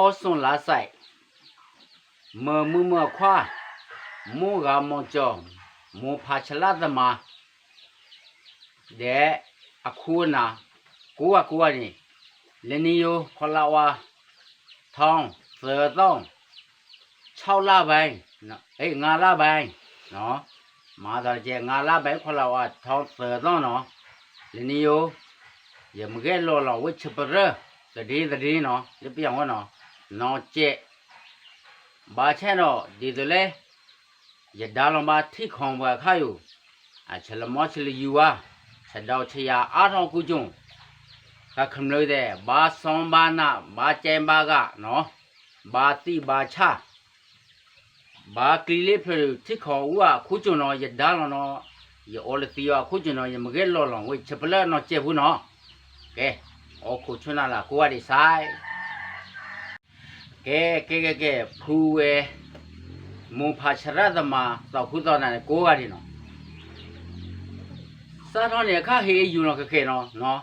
အိၣ်ဆိးလါစဲး, မၢမုၢ်မၢခွါ, မိၢ်ဂၤမိၢ်ကၠီ, မိၢ်ဖးဆလၣ်သမါ, ဒီးအခူအနၢ်, ကိးဂၤကိးဂၤန့ၣ်, လၢနံယိ ခွါလါဝါ, ထီသၢသီ, ဆီလါဘဲ, ငါလါဘဲ, မၤသးတကဲ ငါလါဘဲ ခွါလါဝါ ထီသၢသီနီၤ, လၢနံယိ ယမ့ၢ်ဂဲၤလိာ်လီၤဝ့ၢ်ဆၢပရၢၣ် သဒ့သဒ့နီၤ လၢပယီၤဝဲနီၤ, နီၢ်ကဲး, ဘၣ်ဆၣ်ဒီး ဒ်သိးလၢ ယဒါလီၤဘၣ်ထံၣ်ခီပှၤအခါယိာ်, အဆၢလၢမီၢ်ဆၢလၢယူၤဝါ, ဆၢဒီးဆၢယၤအါထီၣ်ကူကၠိၣ်, ကခမျၢၢ်သဲး ဘၣ်စီဘၣ်နး ဘၣ်ကဲဘၣ်ဂာ်နီၤ, ဘၣ်သံၣ်ဘၣ်ဆၣ် ဘၣ်ကျံလ့ဖျၢၣ်ထံခီအူအခိၣ်ကၠိၣ်နီၤ ယဒါလီၤနီၤ, ယအိၣ်လၢသံအခိၣ်ကၠိၣ်နီၤ ယမ့ၢ်ဂဲၤလိာ်လီၤဝဲဆၢပလၢနီၢ်ကဲးပူၤနီၤ, ကဲ, အိၣ်ခိးဆိနၤလၢကိးဂၤဒဲးစဲး, ကဲ ကဲ ကဲ ကဲ ဖုဝဲ, မိၢ်ဖးဆရၣ်သမါ သီခူသီနၢ်န့ၣ် ကိးဂၤဒဲးနီၤ, စးထီၣ်န့ၣ်အခါဟ့ၣ်အယူၢ်နီၤ ကကဲနီၤ,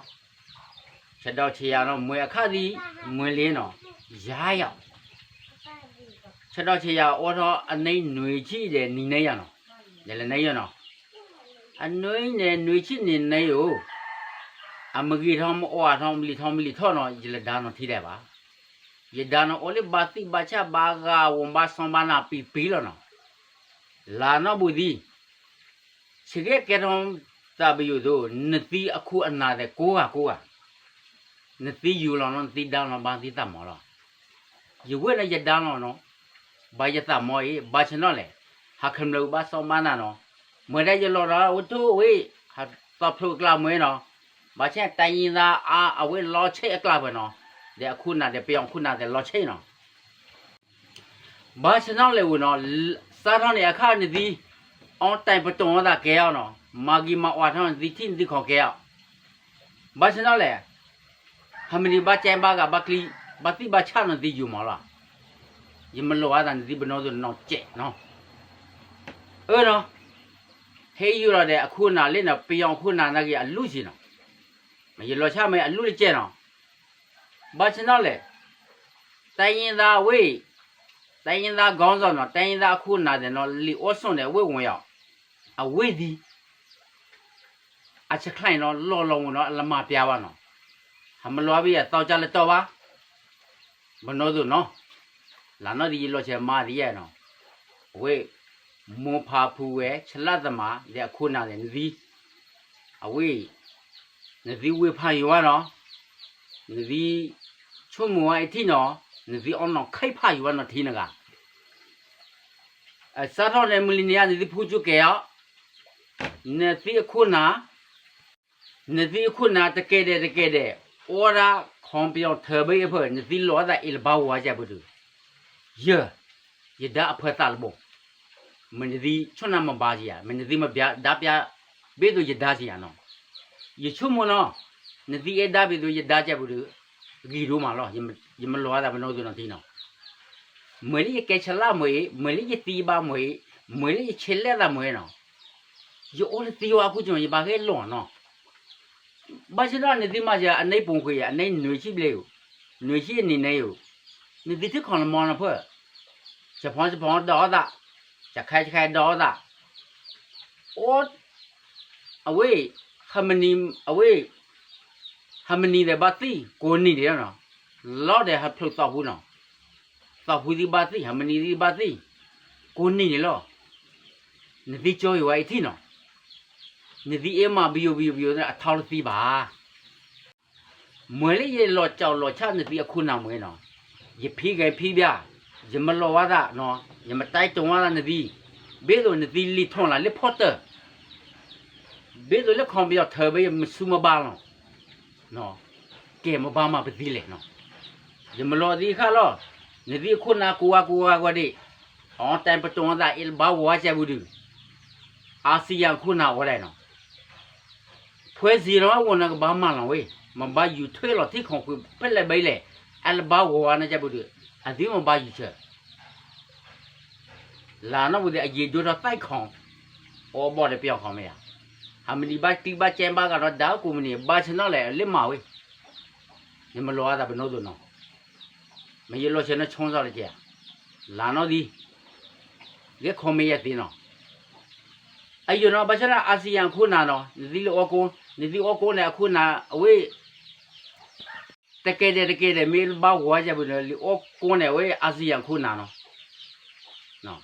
ဆၢဒီးဆၢယၤနီၤ မ့ၢ်အခါသံ, မ့ၢ်လံနီၤ, ယၤယၤ ဆၢဒီးဆၢယၤအိၣ်ထီၣ်အနံၣ်နွံဆံဒီး နံၤနံယၤနီၤ, ယလဲၤနံယၤနီၤ, အနွံန့ၣ်နွံဆံနံၤနံယိာ်, အမ့ၢ်ဂ့ၤထီၣ်မ့ၢ်အီၣ်ထီၣ်မ့ၢ်လံထီၣ်မ့ၢ်လံထီၣ်နီၤ ယလဲၤဒါနီၤထံဒဲးဘၣ်, ယဒါနီၤအိၣ်လၢဘၣ်သံၣ်ဘၣ်ဆၣ်ဘၣ်ဂာ်ဝီၤဘၣ်စီဘၣ်နးပံၤပံၤလီၤနီၤ, လၢနီၢ်ဘူးသံ ဆံးကဲကဲထီၣ်သးပယိာ်သိး နသံအခူအနၢ်သဲးကိးဂၤကိးဂၤ, နသံယူၤလီၤနီၤ နသံဒါလီၤဘၣ်သံသးမီၤလီၤ, ယဝဲၢ်န့ၣ်ယဒါလီၤနီၤ, ဘၣ်ယသးမီၤအံၤ ဘၣ်ဆၣ်နီၤလဲၣ်, ဟးခမျၢၢ်ဘၣ်စီဘၣ်နးနီၤ, မ့ၢ်ဒၣ်ယလီၤဒီးဝဲထိၣ်ဝဲ, ဟးသီဖျိအကျါမ့ၢ်နီၤ, ဘၣ်ဆၣ်တၢ်ယံၤသးအါအဝဲလီၤဆဲးအကျါပှဲၤနီၤ, ဒီးအခူအနၢ်သဲး ပယီၤအခူအနၢ်သဲးလီၤဆဲးနီၤ ဘၣ်ဆၣ်နီၤလဲၣ်ဝဲနီၤ, စးထီၣ်န့ၣ်အခါနသံ, အီၣ်တဲာ်ပတီၢ်သးကဲအီၤနီၤ, မၤဂ့ၤမၤဝါထီၣ်နသံထံၣ်နသံခီကဲအီၤ, ဘၣ်ဆၣ်နီၤလဲၣ်, ဟဲမနံၤဘၣ်ကဲဘၣ်ဂာ်ဘၣ်ကျံ, ဘၣ်သံၣ်ဘၣ်ဆၣ်နီၤနသံယူၤမီၤလီၤ, ယမ့ၢ်လိာ်အသးနသံပနီၣ်သိးနီၢ်ကဲးနီၤ, အၢနီၤ, ဟဲယူၤလီၤဒီးအခူအနၢ်လၢနီၤ ပယီၤအခူအနၢ်နာ်က့ၤအလူၢ်ဆံးနီၤ, မ့ၢ်ယလီၤဆၣ်မ့ၢ်အလူၢ်လၢကဲးနီၤ ဘၣ်ဆၣ်နီၤလဲၣ်, တၢ်ယံၤသးဝဲ, တၢ်ယံၤသးဂီၤစီၤနီၤ တၢ်ယံၤသးအခူအနၢ်သဲးနီၤ လံာ်အိၣ်ဆိးန့ၣ် အဝ့ၢ်ဝီၤယီၤ, အဝ့ၢ်သံ, အဆဲးချါအံၤနီၤ လီၤလီၤဝဲနီၤ အလၢမၤပျါဘၣ်နီၤ, ဟးမလိၤဘၣ်ယသီကၢ်လၢတီၢ်ဘၣ်, ပနီၣ်သိးနီၤ, လၢနီၣ်သံယလီၤဆဲးမၤသံယဲနီၤ, အဝဲ, မိၢ်ဖးဖုဝဲ ဆလၣ်သမါ ဒီးအခူအနၢ်သဲးနသံ အဝဲ, နသံဝ့ၢ်ဖးယံၤဝဲနီၤ, နသံ, ဆိကမိၣ်ဝဲအထံၣ်နီၤ, နသံအီနီၣ်ခဲဖးယံၤဝဲနီၤထံနဂၤ, အစးထီၣ်န့ၣ်မုၢ်လံန့ၣ်ဧါ နသံဖူကၠိကဲၤအီၤ, နသံအခူအနၢ်, နသံအခူအနၢ်တကဲဒဲးတကဲဒဲး, အိၣ်ဝဲဒၣ် ခီပယီၤထၢဘ့ၣ်အဖၢၣ် နသံလီၤအသးအ့ၣ်လၢဘါဝီၤကဲပူၤဒုး, ယ, ယဒါအဖၢသးလၢဘိ, မ့ၢ်နသံဆိကမိၣ်မၤဘၣ်ကယၤ မ့ၢ်နသံမဒါပျါ, ဘ့ၣ်သိးယဒါကယၤနီၤ, ယဆိကမိၣ်နီၤ, နသံအဲၣ်ဒါဘ့ၣ်သိးယဒါကဲပူၤဒုး, ဂ့ၤဒိၣ်မးလီၤ, ယမ့ၢ်လိၤအသးပနီၣ်သိးနီၤထံနီၤ, မ့ၢ်လၢယကဲဆလၣ်မ့ၢ်အံၤ မ့ၢ်လၢယသံဘၣ်မ့ၢ်အံၤ, မ့ၢ်လၢယဆဲးလဲၣ်သးမ့ၢ်နီၤ, ယအိၣ်လၢသံဝဲအခိၣ်ကၠိၣ် ယဘၣ်ဂဲၤလိာ်နီၤ ဘၣ်ဆၣ်ဒီးနသံမၤစၢၤအနံၣ်ပူၤကွံာ် အနံၣ်နွံဆံဘျဲၣ်, နွံဆံနံၣ်န့ၣ်, နသံထံခီလၢမီနဖၢၣ်, ဆဖီဆဖီဒီးအသး, ဆခဲဆခဲဒီးအသး, အိၣ်, အဝဲ, ဟဲမနံၤ, အဝဲ, ဟဲမနံၤဒီးဘၣ်သံ, ကိးနံၤဒဲးလီၤနီၤ, လီၤဒီးဟဲဖျိးသီဖူနီၤ, သီဖူသံဘၣ်သံ ဟဲမနံၤသံဘၣ်သံ, ကိးနံၤဒဲးလီၤ နသံကၠီယဝဲအံၤထံနီၤ, နသံအ့ၣ်မးဘယိဘယိဘယိအထီလၢသံဘၣ်, မ့ၢ်လၢယလီၤကၠီလီၤဆၣ်နသံအခူနၢ်မ့ၢ်နီၤ, ယဖံဂဲၤဖံဘၣ်, ယမလိၤဝဲသးနီၤ, ယမတဲတိၤဝဲသးနသံ, ဘ့ၣ်သိးနသံလံာ်ထီၣ်လၢလၢဖီတၢၢ် ဘ့ၣ်သိးလၢခီပယီၤထၢဘ့ၣ်ယမ့ၢ်ဆူမ့ၢ်ဘၣ်လီၤ, ကဲမ့ၢ်ဘၣ်မၤပသံလဲၣ်နီၤ, ယမလိၤသံခါလီၤ, နသံအခိၣ်နၢ်ကိးဂၤကိးဂၤကိးဂၤဒဲး, အီတဲပတိၤသးအ့ၣ်လၢဘါဝီၤကဲပူၤဒုး, အါစံယၤအခိၣ်နၢ်အိၣ်လဲၣ်နီၤ, ဖဲစံးလီၤဝဲန့ၣ်ကဘၣ်မၤလီၤဝဲ, မ့ၢ်ဘၣ်ယူၤထွဲလီၤထံခီၣ်ဃုာ်ဖဲလဲၣ်ဘဲလဲၣ်, အ့ၣ်လၢဘါဝီၤဝါန့ၣ်ကဲပူၤဒုး, အသံမ့ၢ်ဘၣ်ယူၤဆၢ လၢနီၢ်ပူၤသ့ၣ်အယံာ်ဒိၣ်ထီၣ်သၣ်ခီၣ်, အီဘီၣ်ဒီးပယီၤခီၣ်မ့ၢ်ယါ, ဟးမနံၤဘၣ်ကျံဘၣ်ကဲဘၣ်ဂာ်ဒီးဒါကိးမုၢ်နံၤ ဘၣ်ဆၣ်နီၤလဲၣ် လၢမၤဝဲ, ယမလိၤအသးပနီၣ်သိးနီၤ, မ့ၢ်ယလီၤဆဲးနီၢ်ဆိကမိၣ်လၢကဲ, လၢနီၢ်သံ, ဂဲၤ comment ယၤသ့နီၤ, အယိာ်နီၤ ဘၣ်ဆၣ်န့ၣ် အၣ်စံၣ်ယၣ်အခိၣ်နၢ်နီၤ နသံလၢအီကိ, နသံအီကိန့ၣ် အခိၣ်နၢ်အဝဲ တကဲဒဲးတကဲဒဲး မ့ၢ်ဘၣ်ဝီၤယၤပူၤန့ၣ် လံာ်အီကိန့ၣ် အဝဲအၣ်စံၣ်ယၣ်အခိၣ်နၢ်နီၤ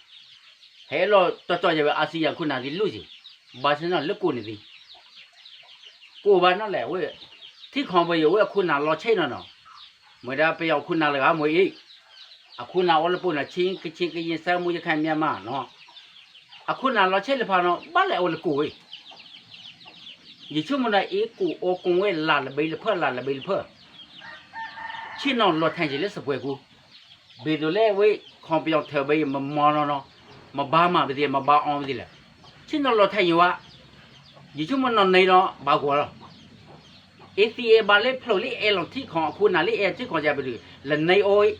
ဟဲလီၤတီတီယၤဝဲ အၣ်စံၣ်ယၣ်အခိၣ်နၢ်သံလိၣ်က့ၤ, ဘၣ်ဆၣ်နီၤလၢကိးနသံ, ကိးဘၣ်နီၤလဲၣ် အဝဲ ထံၣ်ခီပယီၤ အဝဲအခိၣ်နၢ်လီၤဆဲးနီၤနီၤ, မ့ၢ်ဒၣ်ပယီၤအခိၣ်နၢ်လၢဂၤမ့ၢ်အံၤ, အခိၣ်နၢ်အိၣ်လၢပူၤနီၤ ခ့ကယံ စဲမူ ရခိုင် မြန်မာနီၤ, အခိၣ်နၢ်လီၤဆဲးလၢဖးနီၤ ဘၣ်လဲၣ်အဝဲလၢကိးဝဲ ယဆိကမိၣ်ဒီးအ့ၣ်ကိးအီကိဝဲလၢ်လၢဘဲလၢဖၢ လၢ်လၢဘဲလၢဖၢ, ဆ့ၣ်နီၤလီၤထဲယံာ်လၢစပွဲၤကူ, ဘၣ်သိးလၢဝဲ ခီပယီၤထၢဘဲယံာ် မမီနီၤနီၤ, မဘါမၤပသ့ မဘါအီပသ့လဲၣ်, ဆ့ၣ်နီၤလီၤထဲယံာ်ဝဲ, ယဆိကမိၣ်နီၢ်န့ၣ်လီၤ ဘၣ်ဂီၤလီၤ, အ့ၣ်သံအ့ၣ်ဘါလၢဖျိးလၢအဲၣ်လီၤထံခီ အခိၣ်နၢ်လၢအဲၣ်ထံခီယၤပဒုး လၢန့ၣ်အီအံၤ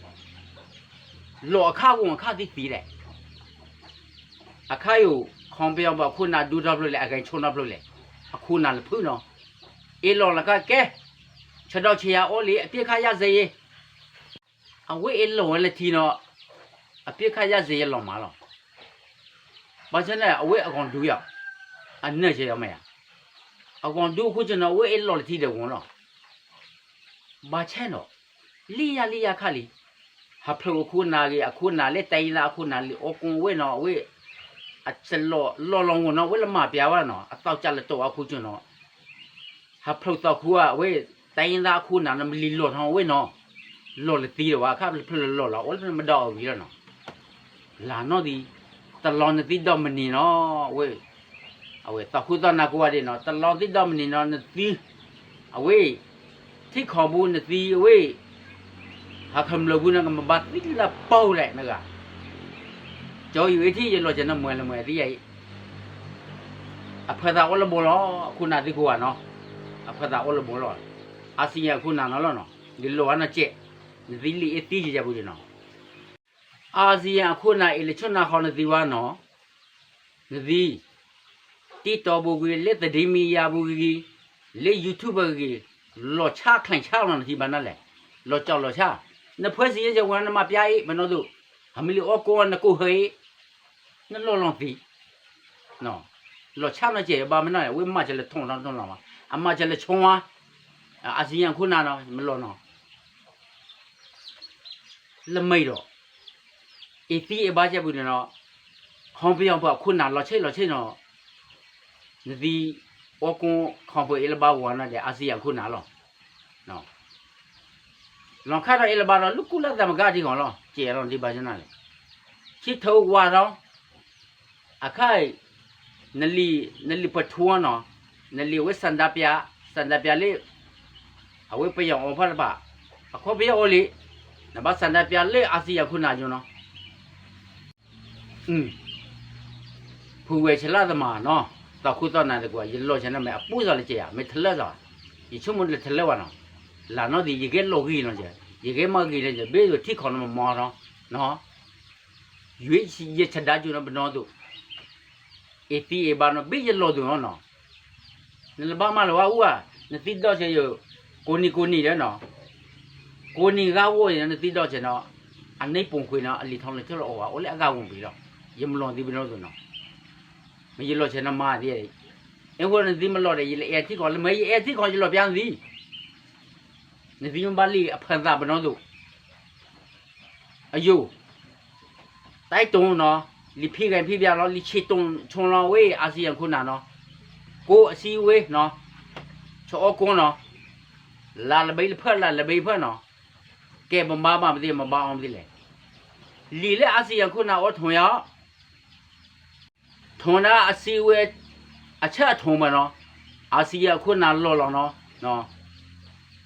လီၤအခါဂီၢ်အခါသံသံလဲၣ် အခါယိာ် ခီပယီၤပှၤအခိၣ်နၢ်ဒူထီၣ်ဖျိလဲၣ် အဂဲၤဆိနီၣ်ဖျိလဲၣ်, အခိၣ်နၢ်လၢဖုနီၤ, အ့ၣ်လီၤလၢခါကဲ, ဆဒိၣ်ဆံးယၤအိၣ်လံ အပစ်ခတ်ရပ်စဲရေး, အဝဲအ့ၣ်လီၤဝဲလၢထံနီၤ, အပစ်ခတ်ရပ်စဲရေးလီၤမးလီၤ, ဘၣ်ဆၣ်န့ၣ် အဝဲအဂီၢ်ဒုယၤ, အနၢၣ်ဆဲးယၤမ့ၢ်ယၤ, အဂီၢ်ဒုအခိၣ်ဆ့ၣ်နီၤ အဝဲအ့ၣ်လီၤလၢထံဒီးဂီၤလီၤ ဘၣ်ဆၣ်နီၤ, လံယၤလံယၤခါလံ, ဟးဖျိးအခိၣ်နၢ်ဂ့ၤ အခိၣ်နၢ်လၢတၢ်အ့ၣ်လၢအခိၣ်နၢ်လံ အီကိဝဲနီၤ အဝဲ အစလီၤလီၤလီၤဂီၢ်နီၤ အဝဲလၢမၤပျါဝဲနီၤ အသီၣ်ကၢ်လၢတိာ်အခိၣ်ဆ့ၣ်နီၤ, ဟးဖျိးသီခူဧါ အဝဲ တၢ်အ့ၣ်လၢအခိၣ်နၢ်နီၤ မ့ၢ်လံလီၤထီၣ်ဝဲနီၤ, လီၤလၢသံဒီးဝဲ အခါဖျိးလၢလီၤလီၤ အိၣ်လၢဖျိးမ့ၢ်ဒီးအဂ့ၤလီၤနီၤ လၢနီၢ်သံ, တလီၤနသံဒီမနံၤနီၤ, အဝဲ, အဝဲသီခူသီနၢ်ကိးဂၤဒဲးနီၤ တလီၤသံဒီမနံၤနီၤ နသံ, အဝဲ, ထံခီပူၤနသံအဝဲ, ဟးခမျၢၢ်ပူၤန့ၣ် ကမၤဘၣ်သံလၢပီၢ်လဲၣ်နဂၤ, ကၠီယိၤအ့ၣ်ထံၣ်ယလီၤကဲနီၤ မွဲလၢမွဲသံယၤအံၤ အဖၢသးအိၣ်လၢဘိလီၤ အခိၣ်နၢ်သံကိးဂၤနီၤ, အဖၢသးအိၣ်လၢဘိလီၤ, အၣ်စံၣ်ယၣ်အခိၣ်နၢ်နီၤလီၤနီၤ, ယလိၣ်ဝဲနီၤကဲး, နသံလံာ်အ့ၣ်သံယၤယၤပူၤဒံးနီၤ, အၣ်စံၣ်ယၣ်အခိၣ်နၢ်အ့ၣ်လၢဆိၣ်နၢ်ဃီနသံဝဲနီၤ, နသံ, တံၢ်တီပူၤဂ့ၤ လၢသဒံမံယၤပူၤဂ့ၤ, လၢ YouTube ပူၤဂ့ၤ, လီၤဆါချၢၣ်ဆါလီၤနသံဘၣ်နီၤလဲၣ်, လီၤကၠီလီၤဆါ, နဖှဲစံၣ်ယဲၢ်ယဲၢ်ဝဲနမၤပျါအံၤ ပနီၢ်သူ, ဟးမ့ၢ်လံအီကိနကိးဟၢအံၤ, နလီၤလီၤသံ လီၤဆါနီၢ်ကဲးဘၣ်မ့ၢ်နီၤ အဝဲမၤစၢၤလၢထိၣ်နီၤထိၣ်လီၤမး အမၤစၢၤလၢဆိဝါ, အၣ်စံၣ်ယၣ်အခိၣ်နၢ်နီၤ မလီၤနီၤ လၢမ့ၢ်ဒီး, အ့ၣ်သံအ့ၣ်ဘါကဲပူၤန့ၣ်နီၤ, ခီပယီၤပှၤအခိၣ်နၢ်လီၤဆဲးလီၤဆဲးနီၤ, နသံ, အီကိခီပအ့ၣ်လၢဘါဝီၤနီၤဒီး အၣ်စံၣ်ယၣ်အခိၣ်နၢ်လီၤ လီၤခါဒီးအ့ၣ်လၢဘါဒီး လူကူၣ်လၢသးမကါထံဂီၤလီၤ ကဲလီၤဒ်ဘၣ်ဆၣ်နၤလဲၣ်, ဆံထၢဝါဒီး, အခါအံၤ, နလံာ်, နလံာ်ပထူနီၤ, နလံာ်ဝဲ ဆန္ဒပြ, ဆန္ဒပြလၢ အဝဲပယီၤအီၤဖီတပၤ, အခီပယီၤအီၤလံ, နဘၣ် ဆန္ဒပြ လၢအၣ်စံၣ်ယၣ်ခိၣ်နၢ်ယိၤနီၤ ဖုဝဲဆဲးလၢသမၢနီၤ, သီခူသီနၢ်သကိး ယလီၤဆဲးနီၤ မ့ၢ်အပူၤစီၤလၢကဲဧါ မ့ၢ်ထလၢစီၤ, ယဆိကမိၣ်လၢထလၢဘၣ်နီၤ, လၢနီၢ်သံ ယကဲလီၤဂ့ၤနီၤကဲ, ယကဲမၤဂ့ၤလၢကဲ ဘ့ၣ်ယိၤထံခီနီၤမမီနီၤ, ယွၤယဆဒါကၠိနီၤပနီၢ်သူ, အ့ၣ်သံအ့ၣ်ဘါနီၤ ဘ့ၣ်ယလီၤသူနီၤနီၤ, နလၢဘၣ်မၤလၢၤဝဲအူဧါ, နသံဒီးဆဲးယိၤ, ကိးနံၤကိးနံၤဒီးနီၤ, ကိးနံၤဂၤဝဲအံၤနီၤ နသံဒီးဆဲးနီၤ, အန့ၣ်ပိာ်ခွံနီၤ အလံာ်ထီၣ်လၢထီၣ်လၢအီၣ်ဘၣ် အိၣ်လၢအဂၤဝံၤပံၤလီၤ, ယမလီၤသံပနီၢ်သူနီၤ, မ့ၢ်ယလီၤဆဲးနီၤမၤသံ, အဃိနသံမလီၤဒီး ယလၢအဲၣ်ထံခီ လၢမ့ၢ်ယအဲၣ်ထံခီ ယလီၤပျါနသံ နသံမ့ၢ်ဘၣ်လံအဖၢသးပနီၢ်သူ, အယိၤ, တၢ်တိၢ်နီၤ, လံာ်ဖံးဂဲၤဖံးဘၣ်လီၤ လံာ်ဆံးတိၢ်ဆိလီၤဝဲ အၣ်စံၣ်ယၣ်ခိၣ်နၢ်နီၤ, ကိးအစံးဝဲနီၤ, ဆိအီကိနီၤ, လၢလၢဘဲလၢဖၢ လၢလၢဘဲဖၢနီၤ, ကဲပမၤဘၣ်မသ့ မဘါအီၤမသ့လဲၣ်, လံာ်လၢအၣ်စံၣ်ယၣ်ခိၣ်နၢ်အိၣ်ထိးယၤ ထိးနၤအစံးဝဲ, အဆၢအထိးမးနီၤ, အၣ်စံၣ်ယၣ်အခိၣ်နၢ်လီၤလီၤနီၤ,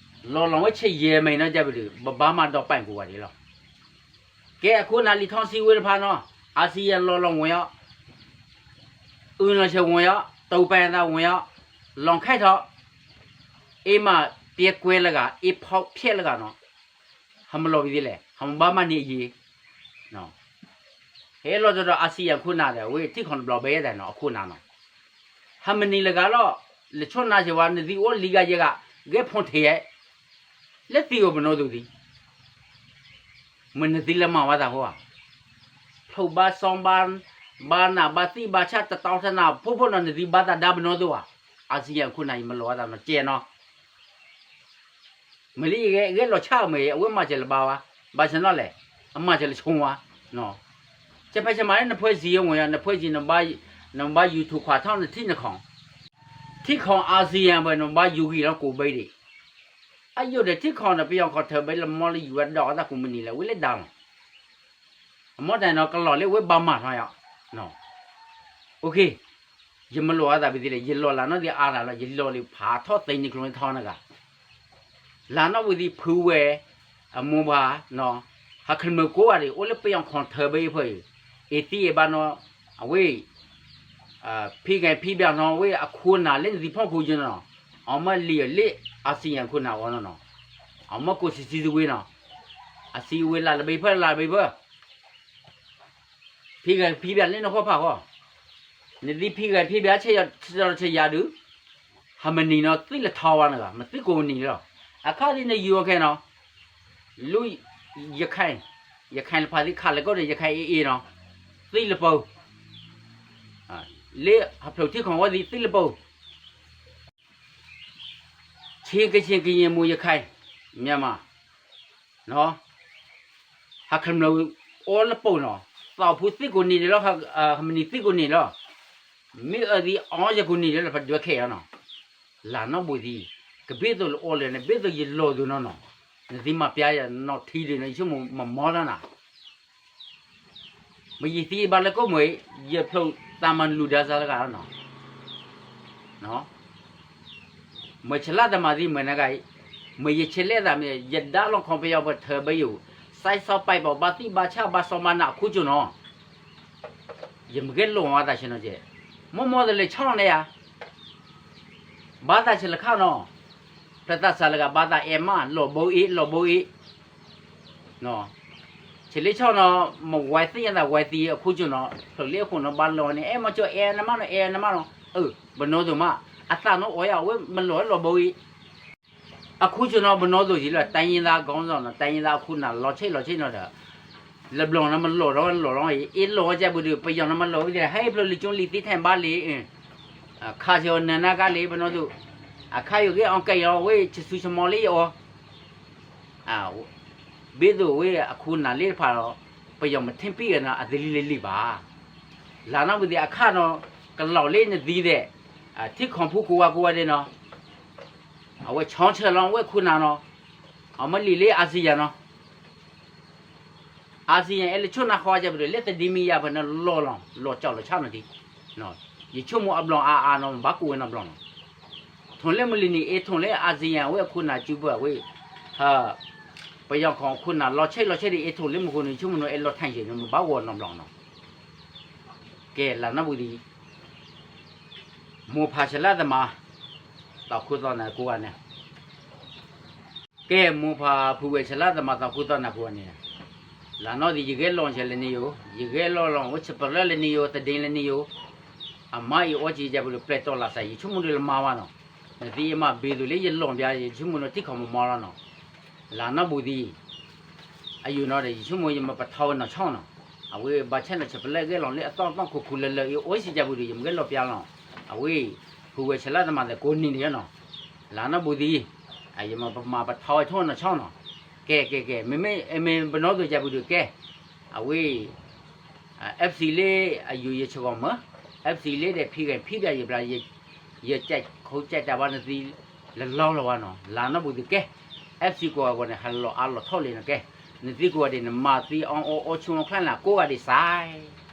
လီၤလီၤဝဲဆဲးယဲၢ်မံၤနီၤ ကဲပဒုး ပဘၣ်မၤဒီးပာ်ကိးဂၤဒဲးလီၤ, ကဲအခိၣ်နၢ်လံာ်ထီၣ်စံးဝဲတဖၣ်နီၤ, အၣ်စံၣ်ယၣ်လီၤလီၤဝဲယီၤ, အုၣ်လီၤဆဲးဝဲယီၤ တိာ်ပာ်သးဝဲယီၤ, လီၤခါထီၣ်, အ့ၣ်မးပျဲကွဲလၢဂၤ အ့ၣ်ဖီၣ်ဖျဲးလၢဂၤနီၤ, ဟးမလီၤဝံၤသ့လဲၣ် ဟးမဘၣ်မၤန့ၢ်အယံၤ ဟဲလီၤတဒီးအၣ်စံၣ်ယၣ်ခိၣ်နၢ်ဒီး အဝဲထံၣ်ခီတဘျီဘဲယဲဒၣ်နီၤ အခိၣ်နၢ်နီၤ, ဟးမနံၤလၢဂၤလီၤ, လၢဆိၣ်နၢ်စ့ၢ်ဝဲ နသံအိၣ်လံဂၤယဲၢ်ဂၤ, ဂဲၤဖိထဲယဲ, လၢသံအိၣ်ပနီၢ်သူသံ မ့ၢ်နသံလၢမၤဝဲသးဃိဧါ, ဖျိဘါစီဘါ, ဘါနးဘါသံၣ်ဘါဆၣ်တတီတနးဖိဖိနီၤ နသံဘါသးဒါပနီၣ်သိဧါ, အစံယၤခိၣ်နၢ် ယမလိာ်ဝဲသးနီၤကဲနီၤ မ့ၢ်လၢယဂဲၤလီၤဆၣ်မ့ၢ် အဝဲမၤစၢၤလၢၤဘါဝါ, ဘၣ်ဆၣ်နီၤလဲၣ်, အမၤစၢၤလၢၤဆိဝါ, ကဲဖဲဆဲးမၤလၢနဖှဲစံယိမ့ၢ်ယါ နဖှဲစံ နဘါ YouTube ခွါထီၣ်နထံၣ်နခီၣ်, ထံၣ်ခီၣ်အစံယၤဘၣ် နဘါယူၤဂံၢ်လီၤကိးဘ့ၣ်ဒံး, အယိာ်ဒီးထံၣ်ခီၣ်ဒီး ပယီၤခီၣ်ထၢဘ့ၣ်လၢမီလၢယူၤဝဲဒီးအသးကိးမုၢ်နံၤ လၢဝဲလၢဒါလီၤ အမ့ၢ်တၢ်နီၤ ကလီၤလၢဝဲဘၣ်မၤထီၣ်ယါ, ယမ့ၢ်လိာ်အသးပသံလဲၣ် ယလီၤလၢနီၣ်သံအါတၢ်လီၤ ယလီၤလံဖးထီၣ်သ့န့ၣ်ကျိၤန့ၣ်ထီနဂၤ, လၢနီၣ်ပူၤသံဖုဝဲ, အမိၢ်ပှၢ်, ဟးခမၢကိးဂၤဒံး အိၣ်လၢပယီၤခီၣ်ထၢဘ့ၣ်ဖဲအံၤ, အ့သံအ့ဘါနီၤ, အဝဲ ဖံဂဲၤဖံဘၣ်နီၤ ဝဲအခိၣ်နၢ်လၢနသံဖီခိၣ်ယနီၤ, အမ့ၢ်လံာ်လၢအစံယၤခိၣ်နၢ်အီၤနီၤနီၤ, အမ့ၢ်ကိးစံးစံးတဝ့နီၤ, အစံးဝဲလၢလၢဘ့ၣ်ဖၢလၢဘ့ၣ်ဖၢ, ဖံဂဲၤဖံဘၣ်လၢနဃီဖးဃီ, နသံဖံဂဲၤဖံဘၣ်ဆဲးယၤဒုး, ဟးမနံၤနီၤသံလၢထီဝါနဂၤ မသံကိးမုၢ်နံၤလီၤ, အခါဒ်န့ၣ်ယူၤအီၤခဲနီၤ လူ ရခိုင်, ရခိုင်လၢဖးသံခးလၢကီၢ်ဒီး ရခိုင် AA နီၤ, သံလၢပှၤ, လၢဟးဖျိးထံခီၣ်ဝဲသံသံလၢပှၤ, ချင်း ကချင် ကရင် မွန် ရခိုင် မြန်မာ ဟးခမၢအီၤလၢပှၤနီၤ, သးဖူသံကိးနံၤဒဲးလီၤ, ဟးမနံၤသံကိးနံၤလီၤ, မ့ၢ်အၢသံအီၤယကိးနံၤဒဲးလီၤ ပဒွဲခဲအံၤနီၤ, လၢနီၣ်ဘူၣ်သံ, ကဘ့ၣ်သိးလၢအီၤလဲၣ်န့ၣ် ဘ့ၣ်သိးယလီၤသိးနီၤနီၤ, နသံမၤပျါယၤနီၣ်ထံဒုးနီၤ ယဆိကမိၣ်မၤမီလီၤနၤ မ့ၢ်ယသံဘၣ်လၢကိးမုၢ်အံၤ ယဖျိးတၢ်မၤလူၤဒါစၢ်လၢဂၤလီၤနီၤ, မ့ၢ်ဆဲးလၢတမၤသံမ့ၢ်နဂၤအံၤ, မ့ၢ်ယဆဲးလဲၣ်သးမ့ၢ် ယဒါလီၤခီပယီၤပထၢဘ့ၣ်ယိာ်, စဲးစီပာ်ပီၤဘၣ်သံၣ်ဘါဆၣ်ဘါစီမၤနးအခိၣ်ကၠိနီၤ, ယမ့ၢ်ဂဲၤလိာ်ဝဲသးဆဲးနီၤကဲ, မ့ၢ်မ့ၢ်တလၢဆီန့ၣ်ဧါ ဘၣ်သးဆဲးလၢခါနီၤ, ဖျဲးသးစၢ်လၢဂၤဘၣ်သးအဲၣ်မး လီၤဘိအ့ၣ် လီၤဘိအ့ၣ်, ဆဲးလၢဆီနီၤ, မ့ၢ်ဝဲသ့ၣ်ညါသးဝဲသံအခိၣ်ကၠိနီၤ, ဖျိးလၢအခိၣ်နီၤဘၣ်လီၤန့ၣ် အဲၣ်မ့ၢ်ကၠိအဲၣ်နမးနီၤ အဲၣ်နမးနီၤ, အၢ ပနီၣ်သိးမး, အသးနီၣ်အီယါ အဝဲမ့ၢ်လီၤလီၤဘိအ့ၣ် အခိၣ်ကၠိနီၤ ပနီၣ်သိးယံၤလီၤ တိုင်းရင်းသားခေါင်းဆောင်နီၤ တိုင်းရင်းသားအခိၣ်နၢ် လီၤဆဲးလီၤဆဲးနီၤဒီး လၢဘျီနီၤ မ့ၢ်လီၤထီၣ်လီၤထီၣ်အ့ၣ် လီၤဝဲကဲပူၤဒီး ပယီၤနီၤ မ့ၢ်လီၤဝဲသ့ၣ် ဟဲဖျိးလံာ်ကၠိလံာ်သ့ထဲဘၣ်လံ, ခးဆၢအီၤနၢၤနၢ်ကါလံ ပနီၣ်သိး, အခါယိာ်ဂ့ၢ်အီၤကဲအီၤဝဲ ဆဆူဆမီလံအီၤ ဘ့ၣ်သိးဝဲအခိၣ်နၢ်လၢတဖၣ်ဒီး ပယီၤမ့ၢ်ထံၣ်ပံၣ်အီၤနီၤ အသလံလံလံဘၣ်, လၢနီၣ်ပူၤသံအခါနီၤ ကလီၤလၢနသံဒဲး, ထံခီၣ်ဖိကိးဝဲကိးဝဲဒဲးနီၤ, အဝဲဆီဆၢလီၤဝဲခိၣ်နၢ်နီၤ, အမ့ၢ်လံာ်လၢအစံယၤနီၤ အစံယၤအဲၣ်လၢဆိၣ်နၢ်ဃီကဲပူၤဒီး လၢသဒံမံယၤဖဲန့ၣ်လီၤလီၤ လီၤကၠီလီၤဆၣ်နီၤဒံး, ယဆိကမိၣ်အဘျီအါအါနီၤ ဘၣ်ကိးဝဲနီတဘျီနီၤ, ထိၣ်လၢမုၢ်လံၤနံၤအ့ၣ် ထိၣ်လၢအစံယၤဝဲအခိၣ်နၢ်စုပၢၢ်ဝဲ, ပယီၤခီၣ်ခိၣ်နၢ်လီၤဆဲးလီၤဆဲးဒံးအ့ၣ် ထိၣ်လၢမုၢ်ဃိန့ၣ် ယဆိကမိၣ်နီၤ အဲၣ်လီၤထၣ်ယဲၢ်နီၤ မ့ၢ်ဘၣ်ဂီၤနီတဘျီနီၤ, ကဲလၢနီၣ်ပူၤသံ မိၢ်ဖးဆဲးလၢသမါ, သီခိၣ်သီနၢ်ကိးဂၤန့ၣ်, ကဲမိၢ်ဖးဖုဝဲဆဲးလၢသမါသီခိၣ်သီနၢ်ကိးဂၤန့ၣ်, လၢနီၣ်သံ ယဂဲၤလီၤဆဲးလၢန့ၣ်ယိာ် ယဂဲၤလီၤလီၤ ဝဲဆပလၢလၢန့ၣ်ယိာ် သဒ့လၢန့ၣ်ယိာ်, အမါအံၤအီကံကဲပူၤဒီး ပျဲၢ်တီၢ်လၢ်သး ယဆိကမိၣ်ဒီးလၢမါဘၣ်နီၤ, နသံအမါဘ့ၣ်သိးလၢယလီၤဘၣ် ယဆိကမိၣ်နီၤထံခီၣ်မီမီလီၤနီၤ, လၢနီၣ်ပူၤသံ အယိာ်နီၤဒီး ယဆိကမိၣ်ယမ့ၢ်ပထီဝဲနီၢ်ဆီနီၤ, အဝဲဘၣ်ဆၣ်နီၤ ဆပလၢဂဲၤလီၤလၢအသီသီခိၣ်ခိၣ်လၢလၢအံၤ အီစံကဲပူၤဒီး ယမ့ၢ်ဂဲၤလီၤပျါလီၤ, အဝဲ ဖုဝဲဆဲးလၢသမါသကိးနံၤန့ၣ်နီၤ, လၢနီၣ်ပူၤသံ ယမ့ၢ်ပမၤပထီဝဲထိၣ်နီၢ်ဆီနီၤ, ကဲကဲကဲ မ့မ့ၢ်ပနီၣ်သိးကဲပူၤဒီးကဲ, အဝဲ FC လၢအယိာ်ယဆှီမၢ်, FC လၢဒီးဖံဂဲၤဖံဘၣ်ယဘျါ, ယကဲခိကဲတၢ်ဘၣ်နသံ လၢလီၢ်လီၤဝဲနီၤ, လၢနီၣ်ပူၤသံကဲ, FC ကိးဂၤကိးဂၤန့ၣ် ဟးလီၤအါလီၤထီၣ်လံနီၤကဲ, နသံကိးဂၤဒဲး နမၤသံအီအီအီဆိအီချါန့ၣ် ကိးဂၤဒဲးစဲး